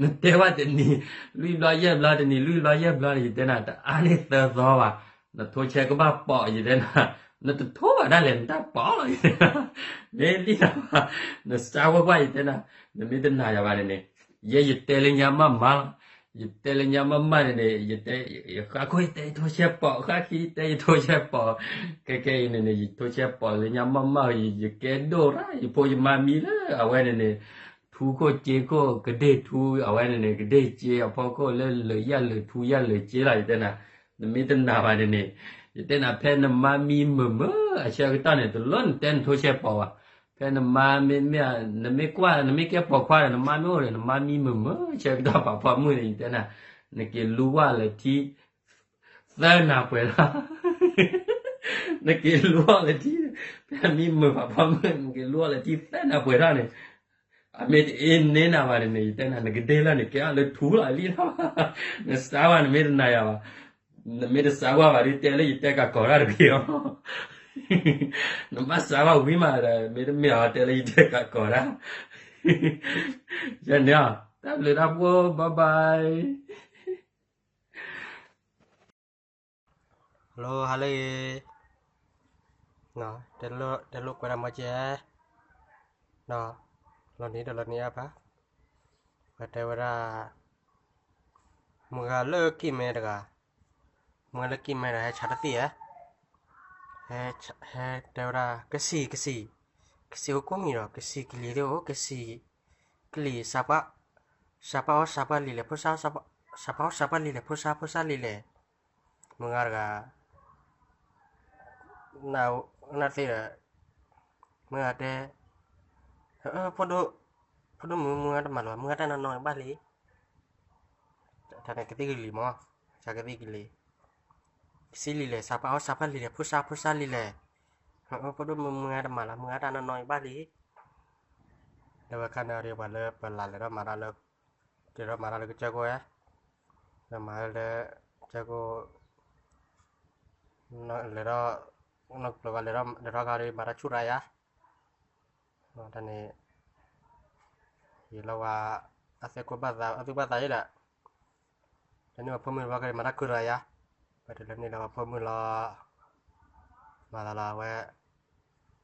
နတဲကွၢ်တနံၤ လွံၢ်ဘျီယဲၢ်ဘျီ တနံၤလွံၢ်ဘျီယဲၢ်ဘျီန့ၣ် ယတဲနၤ တအါန့ၢ်သၢသီဘၣ်, နထိဆဲးကဘၣ်ပိာ် ယတဲနၤ, နတထိဘၣ်ဒၣ်လဲာ် နတၢ်ပိာ်လီၤ ယတဲနၤ, မ့ၢ်လံနၤဘၣ်, နစါဝဲကွၢ် ယတဲနၤ, နမ့ၢ်တနာ်ယၤဘၣ်န့ၣ်န့ၣ်, ယဲယတဲလၢညါမးမးလီၤ, ယတဲလၢညါမးမးန့ၣ်န့ၣ် ယတဲ, ဃၣ်ခိၣ်ယတဲယထိဆဲးပိာ်, ဃၣ်ခံတဲယထိဆဲးပိာ်, ခဲကဲအံၤန့ၣ်န့ၣ် ယထိဆဲးပိာ်လၢညါမးမး, ယကဲဒိၣ်ရၣ် ယဖိယမါမံလၢအဝဲန့ၣ်န့ၣ်, ထူခိၣ်စ့ခိၣ် ကဒ့ၣ်ထူ အဝဲန့ၣ်န့ၣ် ကဒ့ၣ်စ့အဖီခိၣ်လၢလၢာ်ယၣ်လၢာ်ထူယၣ်လၢာ်စ့လီၤ ယတဲနၤ, နမ့ၢ်တနာ်ဘၣ်န့ၣ်န့ၣ်, ယတဲနၤ ဖဲနမါမံမုာ်မုာ်အဆၢကတီၢ်န့ၣ် တလိၣ်နတဲနထိဆဲးပိာ်ဘၣ်, ဖဲနမါမ့ၢ်မ့ၢ်, နမ့ၢ်ကွၢ် နမ့ၢ်ကဲပိာ်ခွါဒီး နမါမ့ၢ်အိၣ်ဒီး နမါမံမုာ်မုာ်အဆၢကတီၢ် ပာ်ဖီမုၢ်န့ၣ် ယတဲနၤ, နက့ၤလူဝဲလၢထံ သၢနၤပှဲၤလီၤ, နက့ၤလူဝဲလၢထံ, ဖဲမံမုာ်ပာ်ဖီမုၢ် နက့ၤလူဝဲလၢထံသၢနၤပှဲၤထီၣ်န့ၣ်, အမ့ၢ်တအ့န့နၤဘၣ်န့ၣ်န့ၣ် ယတဲနၤ နကဒ့ၣ်လၢန့ၣ် ကဲအီၤလၢထူလီၤလံလီၤ, နစါဘၣ် နမ့ၢ်တနာ်ယၤဘၣ်, နမ့ၢ်တစါကွၢ်ဘၣ်ဒီး တဲလၢယတဲကးကီၤတၢ်တဂ့ၤအီၤ, နဘၣ်စါကွၢ်ဝံၤမးဒီး မ့တမ့ၢ်အီၤ တဲလၢယတဲကးကီၤတၢ်, ယန့ၣ်, တၢ်ဘျုးတၢ်ဖှိၣ် bye bye. Hello, hello, တဲလိာ်ကွဲဒၣ်မီၤကဲ, ဒီး လီၤနံၤဒီးလီၤနံၤအါဖး, ပှၤတဲဝဲဒၣ် မုၢ်ဂၤလၢကံၢ်မဲတဂၤ, မုၢ်ဂၤလၢကံၢ်မဲတဂၤ ဟဲဆါတသ့ၣ်ဧါ, ဟဲတဲဝဲဒၣ် ကစံၣ် ကစံၣ်, ကစံၣ်အိၣ်ကိးမံၤဒီး ကစံၣ်ကလံၤသ့ၣ်အိၣ် ကစံၣ်ကလံၤ စးပှၢ်အီၣ်စးပှၢ်လံၤလဲၣ် ဖိဆါ, စးပှၢ်အီၣ်စးပှၢ်လံၤလဲၣ် ဖိဆါ ဖိဆါလံၤလဲၣ်, မုၢ်ဂၤတဂၤ နသ့ၣ်ဒီး မုၢ်ဂၤတဲ, ဖိဒိၣ်မုၣ် မုၢ်ဂၤတမၤလီၤ မုၢ်ဂၤတၢ်နီၢ်နီၢ်ဘၣ်လံ, တၢ်န့ၣ်ကသံၣ်ကလံၤမး, စးကသံၣ်ကလံၤ, ကစံၣ်လံၤလဲၣ် စးပှၢ်အီၣ်စးပှၢ်လံၤလဲၣ် ဖိဆါ ဖိဆါလံၤလဲၣ်, ဖိဒိၣ်မုၣ် မုၢ်ဂၤတမၤလီၤ မုၢ်ဂၤတၢ်နီၢ်နီၢ်ဘၣ်လံ, ဒီးဝဲခါန့ၣ်ဒီး ပှၤလၢပလးလဲၤထီၣ်မၤတၢ်လၢ လဲၤထီၣ်မၤတၢ်လၢကစၢၢ်ခိၣ်ဧါ, ဒီးမၤလၢကစၢၢ်ခိၣ် လဲၤထီၣ် နီၢ်ကျၢၤဘၣ်လဲၤထီၣ် လဲၤထီၣ်ခါဒီး မၤတၢ်ဆူၣ်ရၤယါ, တၢ်န့ၣ် ယလီၤဝဲ အသကိးဘၣ်သး အသူၣ်ဘၣ်သးယဲဒၣ်, တၢ်န့ၣ်ပှၤဖိမုၣ်တဘျီခါဒီး မၤတၢ်ခုၣ်ရၤယါ, ပှၤတလၢန့ၣ်လၢပှၤဖိမုၣ်လီၤ, မၤသးလီၤဝဲ,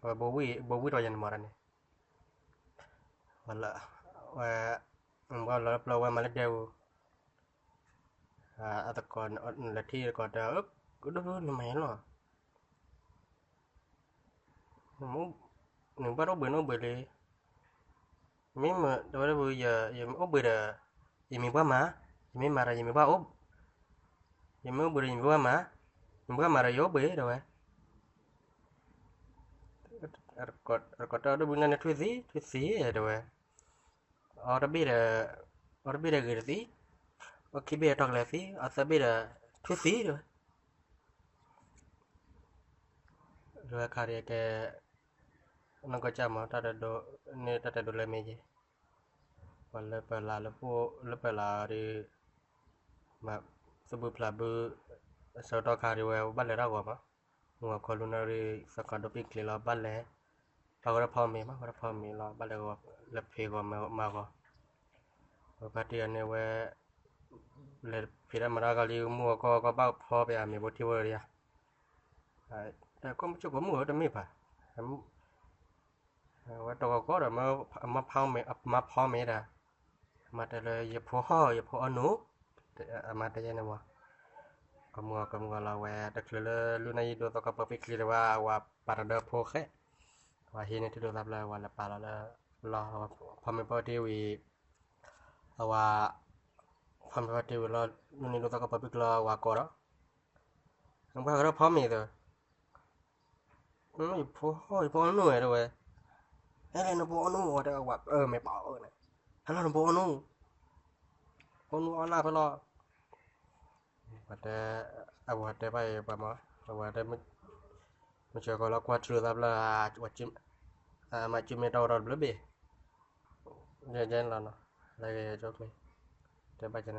ဝဲဘိဝံၣ် ဘိဝံၣ်တီယဲန့ၣ်မးတၢ်န့ၣ် ဝဲ ဘၣ်လီၤပျီဝဲမၤလၢဒဲပူၤ, အသကိး လဲၤထံၣ်သကိးတဲ ကဒိၣ်နမၤယဲလီၤ, နဘၣ်တအိၣ်ဘှံးနအိၣ်ဘှံးလံ, မ့ၢ်မတဝဲဒၣ်ပူၤ ယမ့ၢ်အိၣ်ဘှံးဒီး ယမ့ၢ်ဘၣ်မၤ, ယမ့ၢ်မၤဒီးယမ့ၢ်ဘၣ်အိၣ်, ယမ့ၢ်အိၣ်ဘှံးဒီးယမ့ၢ်ဘၣ်မၤ, ယမ့ၢ်ဘၣ်မၤဒီးယအိၣ်ဘှံးတဲဝဲ အသကိးတဲ ဒိၣ်ဘုနၢ်န့ၣ်ထွံၣ်သံ ထွံၣ်သံတဲဝဲ, အီတဘ့ၣ်ဒီး အီတဘ့ၣ်ဒီးဂ့ၤတသံ, အီခံဘ့ၣ်ဒီးတီၢ်ကလဲၤသံ, အီသၢဘ့ၣ်ဒီး ထွံၣ်သံတဲဝဲ, ဒ်ဝဲခါဒ်ကဲ နီၢ်ကီၢ်ကၢ်မး တၢ်တဲဒိး န့ၣ်တၢ်တဲဒိးလၢမ့ၢ်က့ၤ, ပှၤလၢပလးလၢပှၤ လၢပလးဒီး မၤသူၣ်ဘုဖျးဘု ဆၢကတီၢ်ခါဒ်ဝဲ ဘၣ်လဲၤတၢ်ဂီၤမး, မုၢ်ဂီၤခီလူနၣ်ရံၣ် သးခးဒိၣ်ပံၣ်ချံလီၤ ဘၣ်လဲၤ, ပှၤဂီၤဒီးဖီမ့ၤမး ဂီၤဒီးဖီမ့ၤလီၤ ဘၣ်လဲၤဂီၤ လဲၤဖံးဂီၤမၤဂီၤ, ဝဲဖါတံၢ်အန့ၣ်ဝဲ လဲၤဖံးတၢ်မၤတၢ်ဂီၤလံ မုၢ်ဂီၤခီဂီၤဘၣ်ဖီပယါမ့ၤဘိထံဖိဒီးယါ, တၢ်ကီၢ်မုၢ်ကီၢ်မုၢ်ဧၢတမ့ၢ်ဘၣ် ဝဲတဂီၤကီၢ်ဒီး မၤဖီမ့ၤဒၣ်, အမၤတဲလၢ ယဖိဟီၣ် ယဖိအီၣ်နူၢ်, အမၤတဲယဲန့ၣ်မး, ကမုၢ်ဂီၤကမုၢ်ဂီၤလီၤဝဲ တချုးလၢလူနၢ်ယံၤဒိသီခီပၤပံၣ်ချံတဝဲ အဝၤပာ်တဒၢဖိဃဲ, အဝၤဟံးန့ၢ်ထံၣ်ဒိသးဖျၢၣ် အဝၤလဲၤပာ်လီၤလၢ လီၤ ဖီမ့ၤဖီတ့ၢ်ဝံၤ အဝၤ ဖီမ့ၤဖီတ့ၢ်ဝံၤလီၤ လူနၢ်ယံၤဒိသီခီပၤပံၣ်ချံလီၤ အဝၤကိးဒီး နဘၣ်ဃးဒီးဖီမ့ၤသၢ, ယဖိဟီၣ် ယဖိအီၣ်နူၢ်ဝဲတဲဝဲ, ဟဲလဲၣ်နဖိအီၣ်နူၢ်ဝဲတဲ အဝၤအၢမ့ၢ်ပာ်အီၤန့ၣ်, ဟဲလီၤနဖိအီၣ်နူၢ်, အီၣ်နူၢ်အီၣ်နၢ်ဖဲလီၤ, ပှၤတဲ, အဝၤတဲဘၣ်အံၤပှၤမၤ, အဝၤတဲ, မုၢ်ဆ့ၣ်ကီးလီၤကွၢ်ထံၣ်လိာ်သးဖျၢၣ်, မၤစုမ့ၢ်တၢ်အိၣ်ထီၣ်တဘျုးဘ့ၣ်, ယဲယဲလီၤနီၤ, လၢက့ၤကၠိချ့, တဲဘၣ်ကဲ